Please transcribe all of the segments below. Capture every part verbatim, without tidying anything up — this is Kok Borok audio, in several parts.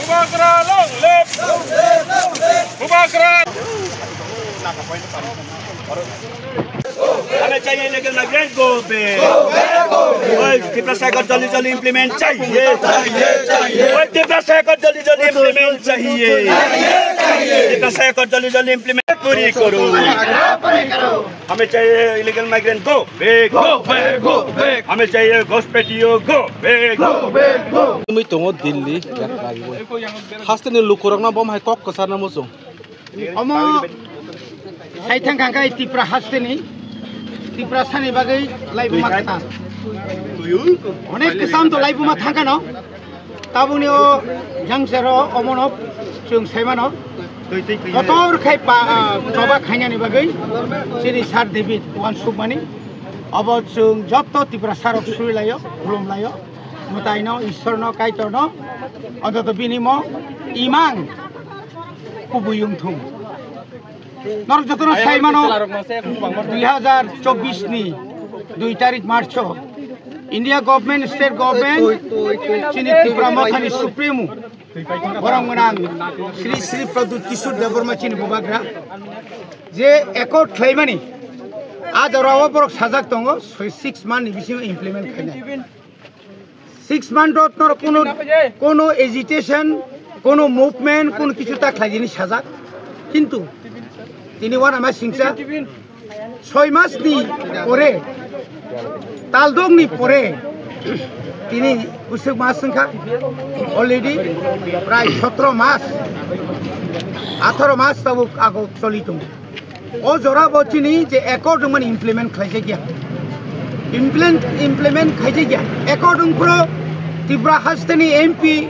Bubagra long live! Bubagra! हमें चाहिए illegal migrant go back। ओए, तिपरा सरकार जल्दी जल्दी implement चाहिए। ओए, तिपरा सरकार जल्दी जल्दी implement चाहिए। तिपरा सरकार जल्दी जल्दी implement पूरी करो। हमें चाहिए illegal migrant go back। Go back, go back। हमें चाहिए घुसपैठियों go back। Go back, go। Twi tongo Delhi, yak kaiwi. Hasteni lukurokno bo hai kok kwcharna muchung. Omo sai thang kha khe Tipra hasteni, Tiprasani bagwi laibuma kwtal. Onek kwcham to laibuma thang kha no. Tabukni o jangsero omono chwng sai mano. Kotor khai pa, ah, choba khainani bagwi chini Sir David uansukmani. Obo chwng joto Tiprasarok surilaio, khulumlaio. Mwtaino, Ishwarno, Kaitorno, ontoto bini mo imang kubui wngthung. Norok jotono sai mano, dui hazar chobbish ni dui tarik March o India government, state government, chini Tipra Mothani Supremo, borok gwnang Sri Sri Pradyut Kishore Debbarma chini bubagra, je accord khlaimani, a jorao borok sajak tongo, six month ni bisingo implement khainai. Six month o norok kono, kono agitation, kono movement, kono kichu ta khlaijini sajak. Kintu tini uanama singcha soi mas ni pore, taldok ni pore, tini bwswk mas wngkha, already prai sotro mas, atharo mas tabuk ago choli tongo. O jora bo chini je accord wngmani implement khlaijakya. Implement, implement khaijakya. Accord wngphuru Tripura hasteni M P,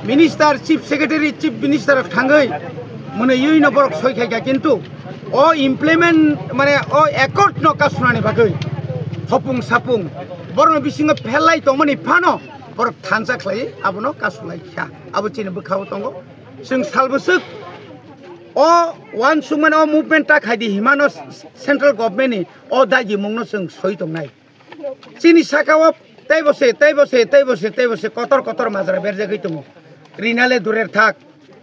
Minister, Chief Secretary, Chief Minister thangwi mwnwi no borok soi khaikha, kintu o implement mane o accord no kasunani bagwi hopung sapung borokni bisingo pherlai tongmani phano borok thansa khlai abono kasulai kha. Abo chini bwkhao tongo. Chwng salbwswk o uansukmani o movement ta khaidi himano central government ni o dagimungno chwng soi tongnai. Chini saka o teibo se, teibo se, teibo se, teibo se kotor kotor majra berjagwi tongo. Rinale durer thak,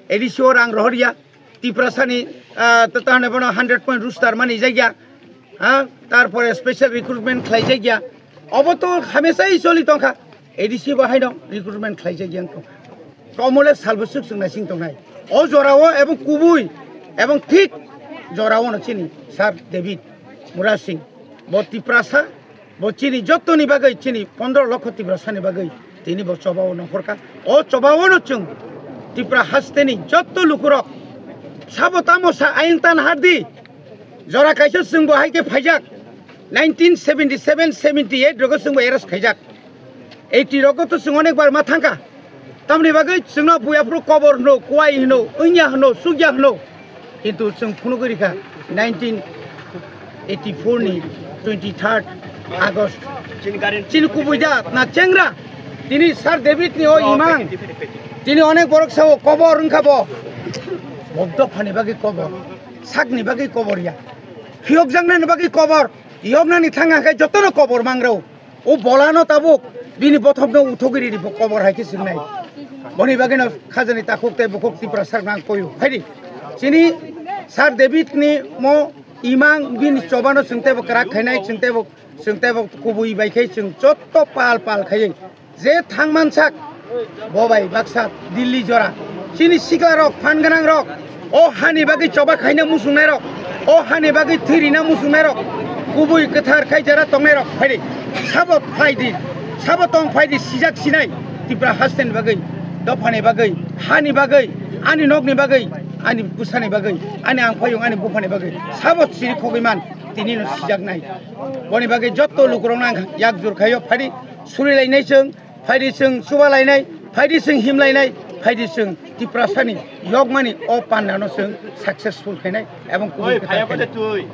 A D C o rang rohorya, Tiprasani, ah, ta-, tahone bono hundred point roster mani jagya, ha, tarpore special recruitment khlai jagya. Obo to hamesai choli tongkha. A D C bo haino recruitment khlaijak yang tong. Tomole salbwswk chwng naising tongnai. O jorao ebong kubui ebong thik jorao no chini Sir David Murasing. Bo Tiprasa, bo chini jottoni bagwi, chini pondro lokho Tiprasani bagwi tini bo chobao nongkhorkha. O chobao no chwng Tipra hasteni jotto lukurok sabo tamo sa ayang tan hardi. Jora kaisa chwngbo hai khe phaijak. Nineteen seventy seven seventy eight rogo chwngbo arrest khaijak. Eighty rogo to chwng onek bar ma thangkha. Tamni bagwi chwngno buyaphuru kobor hwno, kuai hwno, wngya hwno, sukya hwno. Kintu chwng phunugwi rikha nineteen eighty four ni twenty third August. Chini kubui da na chengra. Tini Sir David ni o imang. Tini onek borok sao kobor wngkha bo. Bobdo phani bagwi kobor. Sakni bagwi kobor ya. Phiyokjaknani bagwi kobor, yoknani thang hwnkhe jotono kobor mangrao. O bolano tabuk bini bothopno uthogwi ridi bo kobor hai khe swngnai. Boni bagwino khajani takhuk tei bukhuk Tiprasa rok nang koyo. Phaidi. Chini Sir David ni mo imang bini chobano chwng teibo kwrak khainai, chwng teibo, chwng teibo kubui bai khe chwng jotto pal pal khaiwi. Je thangman sak, bo bai baksa Delhi jora. Chini sikla rok, phan gwnang rok, o hani bagwi choba khaina muchungnai rok, o hani bagwi thwi rina muchungnai rok, kubui kwthar khai jera tongnai rok, phaidi. Sabo phaidi, sabo tong phaidi, sijak sinai, Tipra hasteni bagwi, dophani bagwi, hani bagwi, ani nokni bagwi, ani bwsani bagwi, ani angphayung, ani buphani bagwi, sabo chiri khogwi man, tini no sijaknai. Boni bagwi jotto lukurokno ang yak jur khaio, phaidi. Surilainai chwng, phaidi chwng chubalainai, phaidi chwng himlainai, phaidi chwng Tiprasani yokmani o pandano chwng successful khainai ebong kubui kwtal khainai.